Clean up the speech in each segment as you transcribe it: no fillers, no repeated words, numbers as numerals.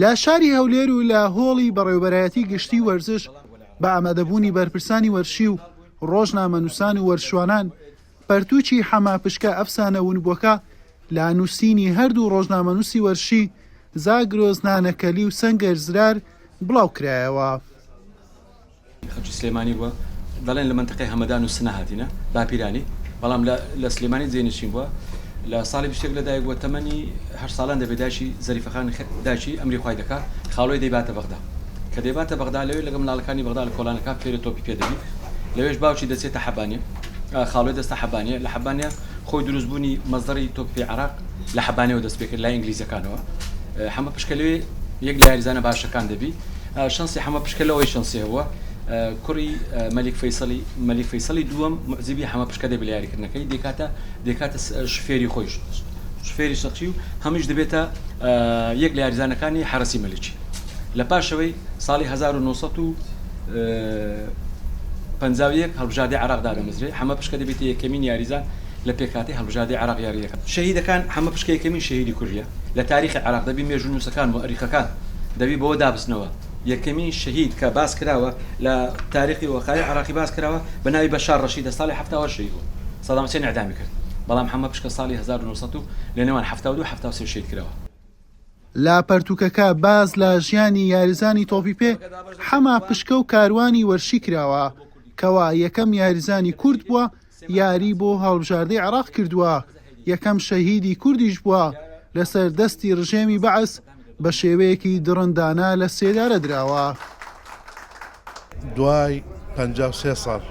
لە شاری هەولێر و لە هۆڵی بەڕێوەبەرایەتی گشتی وەرزش بە ئامادەبوونی بەرپرسانی وەرشی و ڕۆژنامەنووسان و وەرزشوانان پەرتووکی حەمە پشکە ئەفسانە ونبووەکە لە نووسینی هەردوو ڕۆژنامەنووسی وەرشی زاگرۆس نانەکەلی و سەنگەر زرار بڵاوکرایەوە. خەڵکی سلێمانی بووە دەڵێن لە مەنتقەی هەمەدان و سنە هاتینە باپیرانی بەڵام لە سلێمانی جێنشین بووە لە ساڵی 21 لە دایک بووە تەمەنی هەر ساڵان دەبێت دایکی زەریفەخان دایکی ئەمری خوای دەکا خاڵۆی دەیباتە بەغدا کە دەیباتە بەغدا لەوێ لەگەڵ مناڵەکانی بەغدا لە کۆڵانەکان فێرە تۆپی پێ دەبی لەوێش باوکی دەچێتە حەبانیە خاڵۆی دەستە حەبانیە لە حەبانیە خۆی دروستبوونی مەزدەڕی تۆپی پێی عێراق لە حەبانیەوە دەست پێکرد لای ئینگلیزەکانەوە حەمە پشکە لەوێ یەک لە یاریزانە باشەکان دەبی شەنسی حەمە پشکە لەوەی شەنسی هەبووە کوڕی مەلیک فەیسەڵی مەلیک فەیسەڵی دووەم معجبی حەمە پشکە دەبی لە یاریکردنەکەی دەکاتە دەکاتە شفێری خۆی شفێری شەخسی و هەمیش دەبێتە یەک لە یاریزانەکانی حەرەسی مەلیکی لە پاشەوەی ساڵی 1951 هەڵبژاردەی عێراق دادەمەزرێ حەمە پشکە دەبێتە یەکەمین یاریزان لە پێکهاتەی هەڵبژاردەی عێراق یاری دەکات. شەهیدەکان، حەمە پشکە یەکەمین شەهیدی کوردیە لە تاریخی عێراق، دەبی مێژوونووسەکان موئەریخەکان دەبی بەوە دابچنەوە، یەکەمین شەهید کە باس کراوە لە تاریخی وەقایع عێراقی باس کراوە بە ناوی بەشار ڕەشیدە ساڵی 78 شەهید بوو سەدام حوسێن ئیعدامی کرد، بەڵام حەمە پشکە ساڵی 1900 و لە نێوان 72 73 شەهید کراوە. لە پەرتووکەکە باس لە ژیانی یاریزانی تۆپی پێ حەمە پشکە و کاروانی وەرشی کراوە، کەوا یەکەم یاریزانی کورد بووە یاری بۆ هەڵبژاردەی عێراق کردووە، یەکەم شەهیدی کوردیش بووە لەسەر دەستی رژێمی بەعس بە شێوەیەکی دڕندانە لە سێدارە دراوە. دوای 53 ساڵ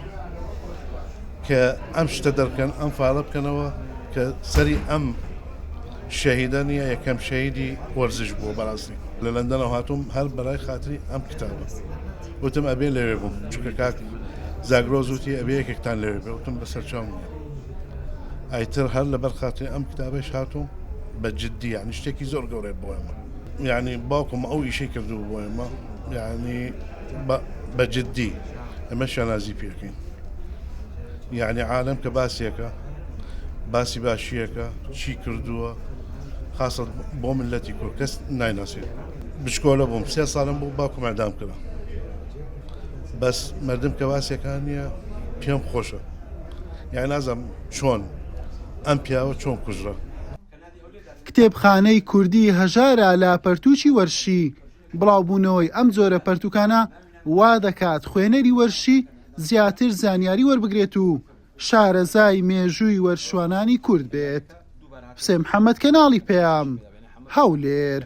کە ئەم شتە دەرکەن ئەم فاڵە بکەنەوە کە سەری ئەم شەهیدە نییە یەکەم شەهیدی وەرزش بووە بەڕاستی لە لەندەنەوە هاتووم هەر بەرای خاتری ئەم کتابە وتم ئەبێ لەوێ بووم چونکە کاک زاگرۆز وتی ئەبێ یەکێکتان لەوێ بێ وتم بەسەر چاوم نییە ئایتر هەر لەبەر خاتری ئەم کتابەش هاتووم بە جدی یعنی شتێکی زۆر گەورەیە بۆ ئێمە یعنی باوکم ئەو ئیشەی کردبوو بۆ ئێمە یعنی بە جدی ئەمە شانازی پێکەین یعنی عالم کە باسێکە باسی باشیەکە چی کردووە خاصە بۆ ملەتی کورد کەس نایناسێت بچکۆلە بووم سێ ساڵم بوو باوکم ئەدام کرا بەس مردم کە باسێکان نییە پێم خۆشە یان نازم چۆن ئەم پیاوە چۆن کوژرا. کتێبخانەی کوردی هەژارە لە پەرتووکی وەرشی، بڵاوبوونەوەی ئەم جۆرە پەرتووکانە وا دەکات خوێنەری وەرشی زیاتر زانیاری وەربگرێت و شارەزای مێژووی وەرشوانانی کورد بێت. حوسێن محەمەد کەناڵی پەیام، هەولێر.